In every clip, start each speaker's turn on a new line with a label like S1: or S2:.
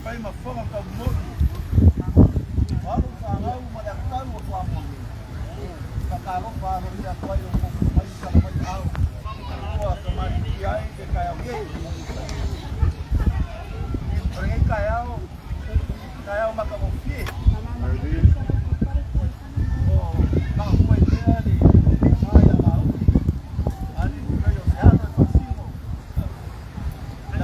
S1: Fai ma fofoga taumoli, o alo ma fanau ma le atau o Samoa nei. Faatalofa aloaia atu ai o outou mai tala mai ao ua tamalii ai le taeao nei. O lenei taeao, taeao matagofie, o manatua ai pea le ma ia Laauli, alii o se alo e faasino. O le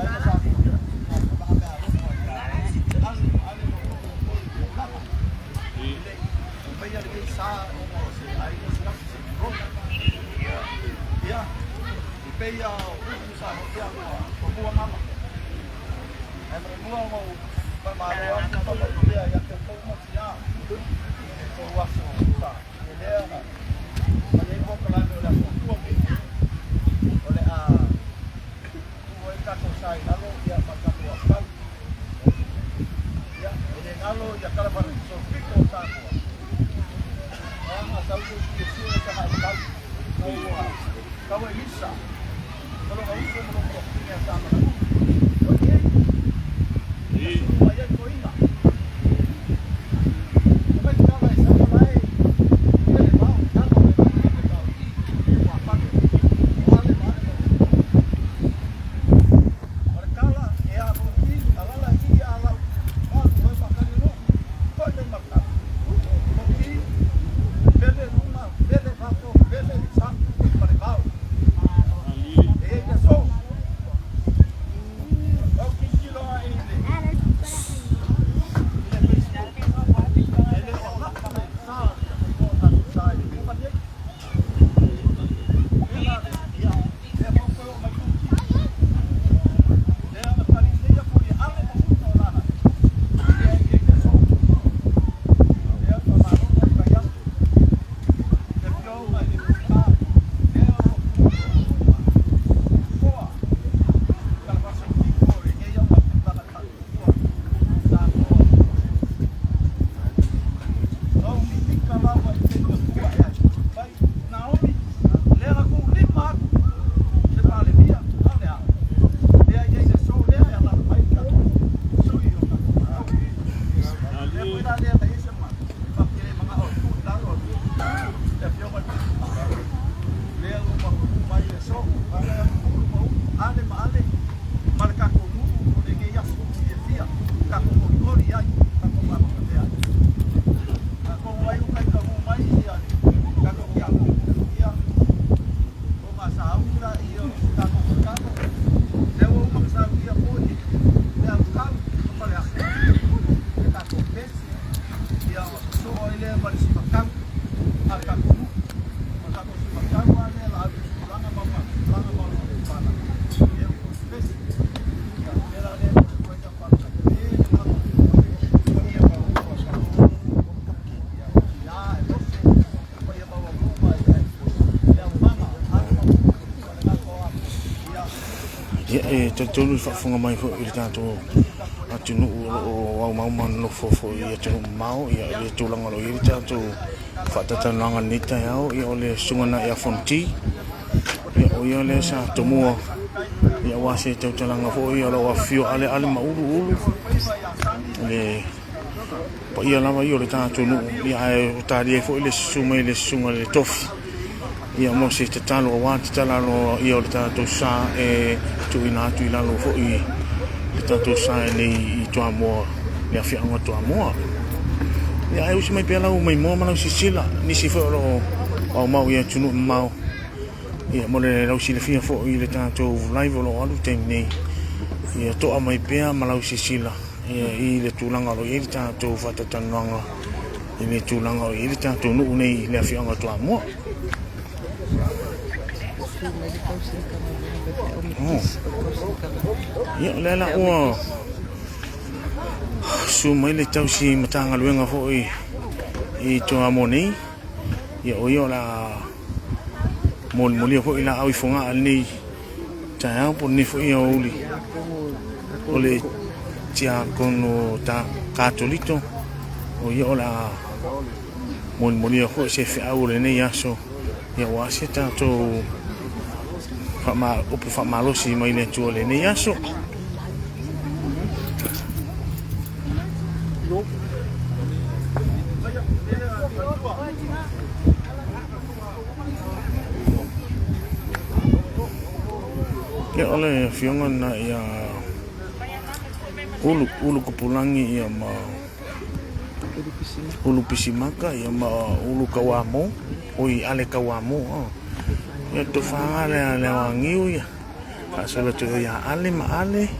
S1: a Tuu ai le tatou sa i lalo ia ma le tatou aoaotalu. Ia, e le galo ia tala faasolopito o Samoa. Leaga tau tou silafia e taga autalu. Tau ua tau e Lisa ma lona uso ma lona tuafafine a Samalaulu. O i ai, na sulu mai ai toeaina. Fai mai tala e Samoa e pele vao, tala o le pele vao i ua pale. O ale ma ale ma O le tala e alu i alala i a lau alu oe makani lu foi mai makani o i pele luma pele fafo pele sa ma le vao e i le aso au tilotilo ai i le i le Facebook e le o lapa le sa o tatou sa i le luma nei Naomi, lea na tuulima atu le Palemia, a o le a? Lea e i ai le aso lea e alaala mai le tatou sui o tatou Malo. Lea foi la lea na i ai se manatu, faapea e manao e tuu i lalo le Afioga i le Minisita. Lea ua matou mai le aso, a lea ulu ma ulu, ale ma ale ma le tatou nuu o lenei aso fiafia, tatou kolikoli ai, tatou mafaufau ai. Atonu ai ua taunuu mai le tatou tiakono, ia, ona sauni laia o se tatou tatalo. Lea ua uma ona saunia foi le alutau ma Faleaso le tatou pesi, ia ona sosoo ai lea ma le simatau a le tatou nuu. O le tatou simatau lava lea laau i tulaga ma tulaga ma ona ia pesi. Ia, o le mea la lea e momoli atu ai sau faafetai tele.
S2: Ia, e talitonu i le faafofoga mai foi i le tatou atunuu o lo o aumau ma nonofo foi i atunuu mamao, ia, i le tulaga o lo o i ai le tatou faatatalanoaga i lenei taeao, ia, o le susuga lena ia Fonoti, ia, o ia lea sa tomua, ia, aua se tautalaga foi o lo o afifio Ale Ale ma Ulu Ulu, le paia lava ia o le tatou nuu, ia, ae ua talia ai foi le susu mai le susuga i le tofi, ia, mo se tatalo aua tatala aloa ia o le tatou sa e tuuina atu i lalo foi le tatou sa e nei i Toamoa, le afioaga o Toamoa. Ia, ae usi mai pea lau maimoa ma lau sisila, nisi foi o lo o aumau i atunuu mamao, ia, mo le lau silafia foi i le tatou live o lo o alu i taimi nei, ia, toa mai pea ma lau sisila, ia, i le tulaga o lo o i ai le tatou faatatalanoaga i le tulaga o i ai le tatou nuu nei i le afioaga o Toamua. Oh. Ia, o lea la ua susu mai le tausi Matagaluega foi i Toamua nei. Ia, o ia o le a molimolia foi laau i Fogaa lenei taeao po o lenei foi aoauli o le tiakono ta Katolito. O ia o le a molimolia foi se feau o lenei aso, ia aua se tatou upu faamalosi mai le Atua i lenei aso. Ia o le afioga lena ia Ulu Ulu Kupulangi ia ma Ulu Pisimaka ia ma Ulu Kauamo oi Ale Kauamo oh. Ia tofaga le le aoagiu ia faasolo atu ia Ale ma Ale.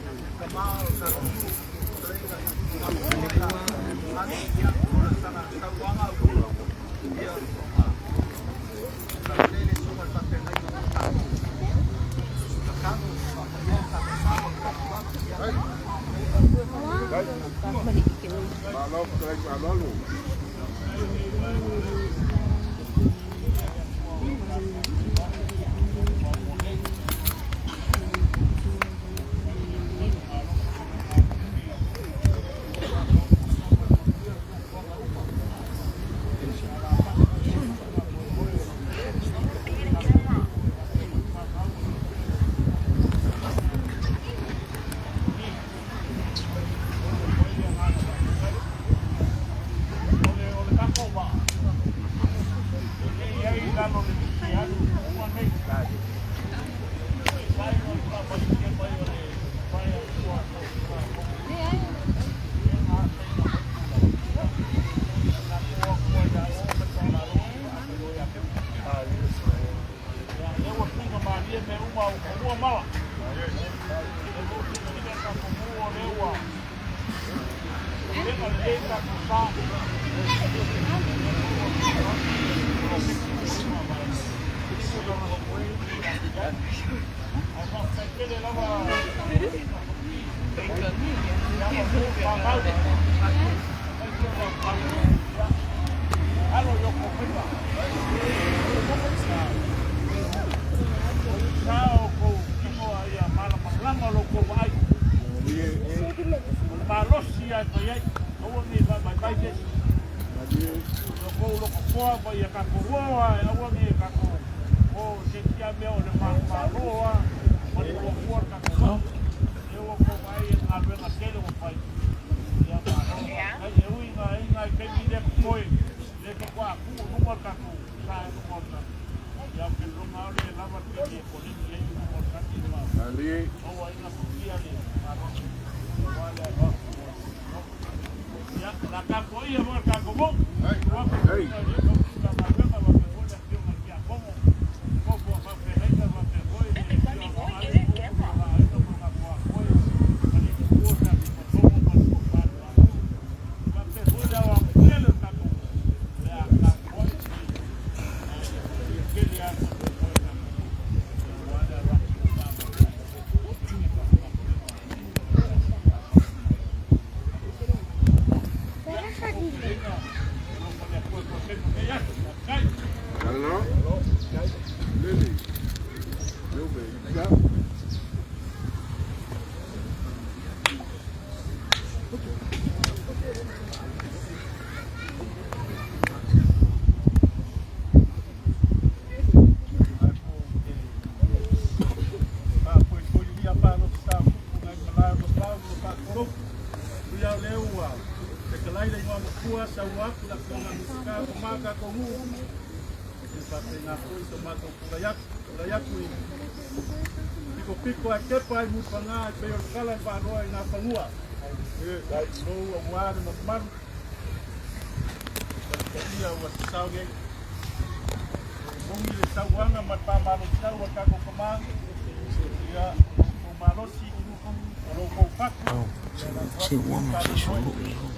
S2: Se ua ma se sulu iho.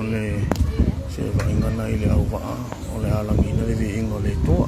S2: O le se vaaiga lena i le auvaa o le alagiina le viiga o le Atua.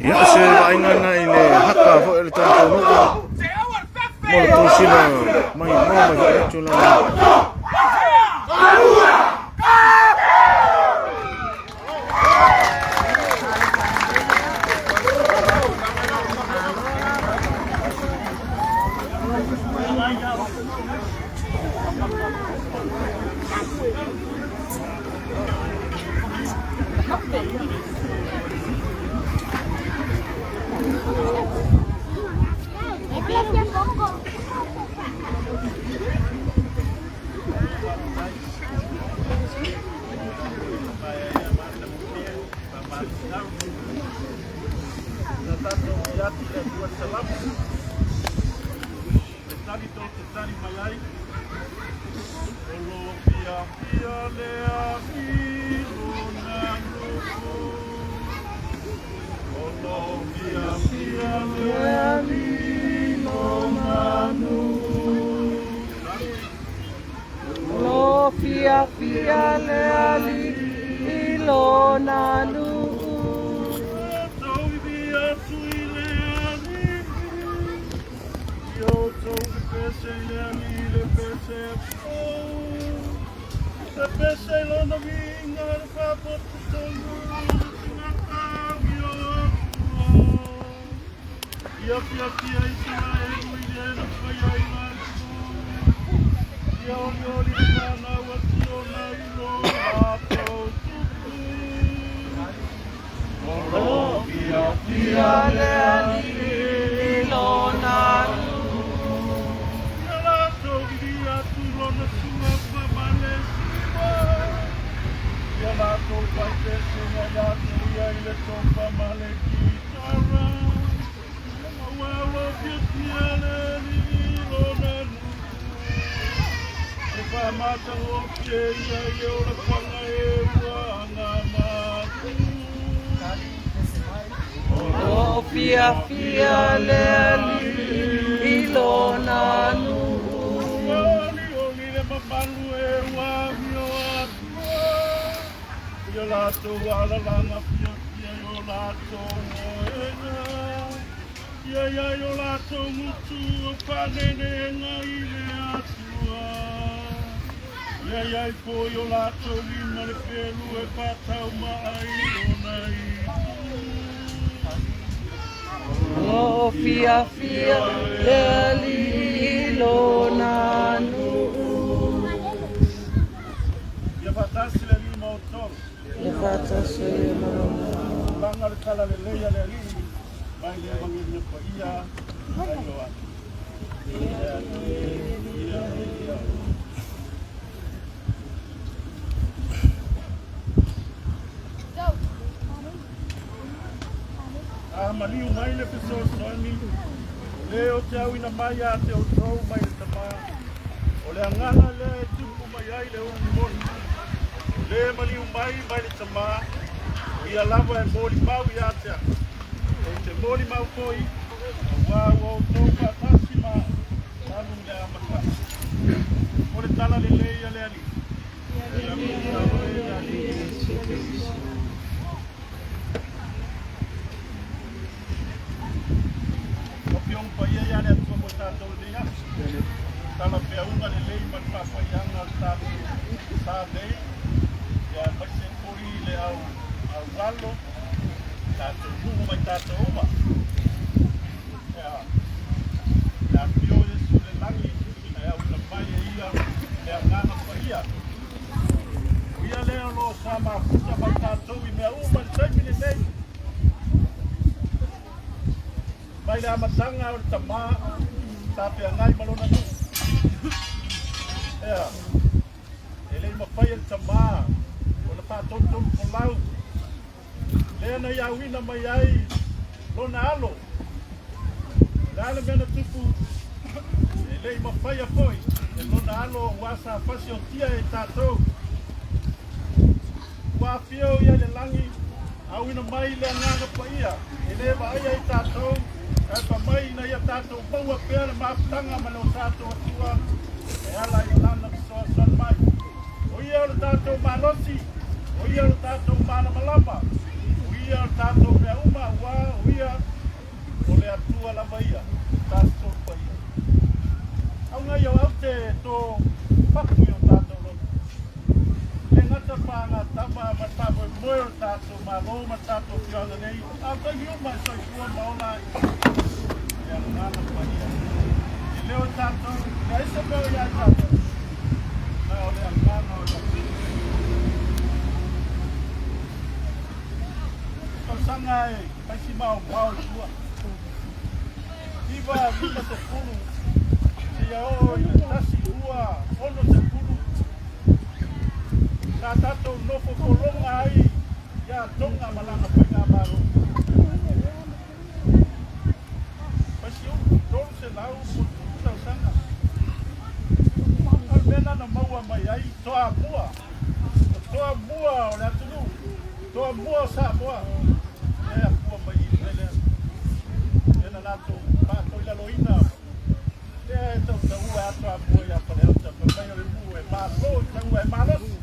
S2: Ia, o se vaaiga lena i le haka foi o le tatou nuu mo le tosina mai moa mai foi le tulaga.
S3: ai le topa ma le kitara. Aua ua fiafia le Alii i lona nuu. E faamatagofie ia i le olafaga e ua agamalu.
S4: O fiafia le Alii i lona nuu.
S3: Ua olioli le mamalu e ua amio atua. I o latou alalaga fiafia i o latou moega. Ia i ai o latou gutu o faaneeneega i le Atua. Ia i ai foi o latou lima le pelu e faataumaa i lona itu.
S4: O fiafia le Alii i lona nuu.
S3: Ia faatasi le Alii ma outou.
S4: Ia faatasi ai ma lou
S3: Tulaga le tala lelei a le Alii mai le Evagelia Paia a Ioane. Ia, ia, ia. A maliu mai le fesoasoani, o le ou te auina mai ia te outou mai le Tamā, o le Agaga lea e tupu mai ai le upu moni, o le maliu mai mai le Tamā, o ia lava e molimau ia te au. Ou te molimau foi, auā ua outou faatasi ma au talu i le amataga. O le tala lelei a le Alii. Ia viia oe e le Alii Iesu Keriso. O Afioga Paia ia le Atua mo tatou i lenei aso. Tala feauga lelei ma le faafaiaga o le tatou sa nei, ia aemaise foi le au aualo, tatou nuu ma i tatou uma. Ia, le afio o Iesu i le lagi, ae auina mai e ia le Agaga Paia. O ia lea o lo o sa mafuta ma i tatou i mea uma i le taimi lenei. Mai le amataga o le Tamā sa feagai ma lona nuu. Ea, e le i mafai e le Tamā ona faatolutolu folau lea na ia auina mai ai lona alo. O le a le mea na tupu? E le i mafaia foi e lona alo ua sa fasiotia e tatou. Ua afio ia i le lagi, auina mai le Agaga Paia, e le vaaia i tatou, ae fai mai ina ia tatou maua pea le mafutaga ma le o tatou Atua, e ala i lana fesoasoani mai. O ia o le tatou malosi, o ia o le tatou malamalama, o ia o le tatou mea uma, auā o ia o le Atua lava ia, le Tasi Tolu Paia. Auga ia o aute to fatu i o tatou loto. Le gata faagatama ma le faamoemoe o le tatou Malo ma le tatou afioaga nei, a o taimi uma e soifua ma ola ai le Agaga Paia. E le o tatou, leai se mea o ia i tatou, na o le Agaga o le Atua. Tausaga e fai si maomao i tua. 950 seia oo i le 1260 sa tatou nofo pologa ai iā Toga ma lana faigamalo. Fai si umi, 300 tausaga. O le mea lena na maua mai ai Toamua, o Toamua o le atunuu, Toamua o Samoa, lea e afua mai i le mea lea. Lea na latou faatoilaloina, lea e tautaua e a Toamua ia Faleata, fai mai o le nuu e malo i taua e malosi.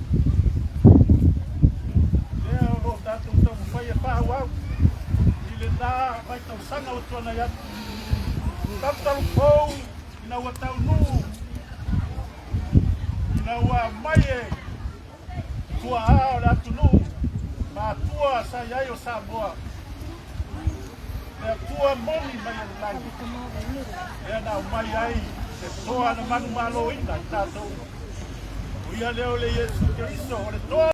S3: Lea o lo o tatou taumafai e faaauau i lena vaitausaga ua tuanai atu. Talutalu fou ina ua taunuu, ina ua aumai e tuaa o le atunuu matua sa i ai o Samoa, le Atua moni mai o le lagi, lea na aumai ai le toa na manumaloina i tatou. O ia lea o le Iesu Keriso, o le toa.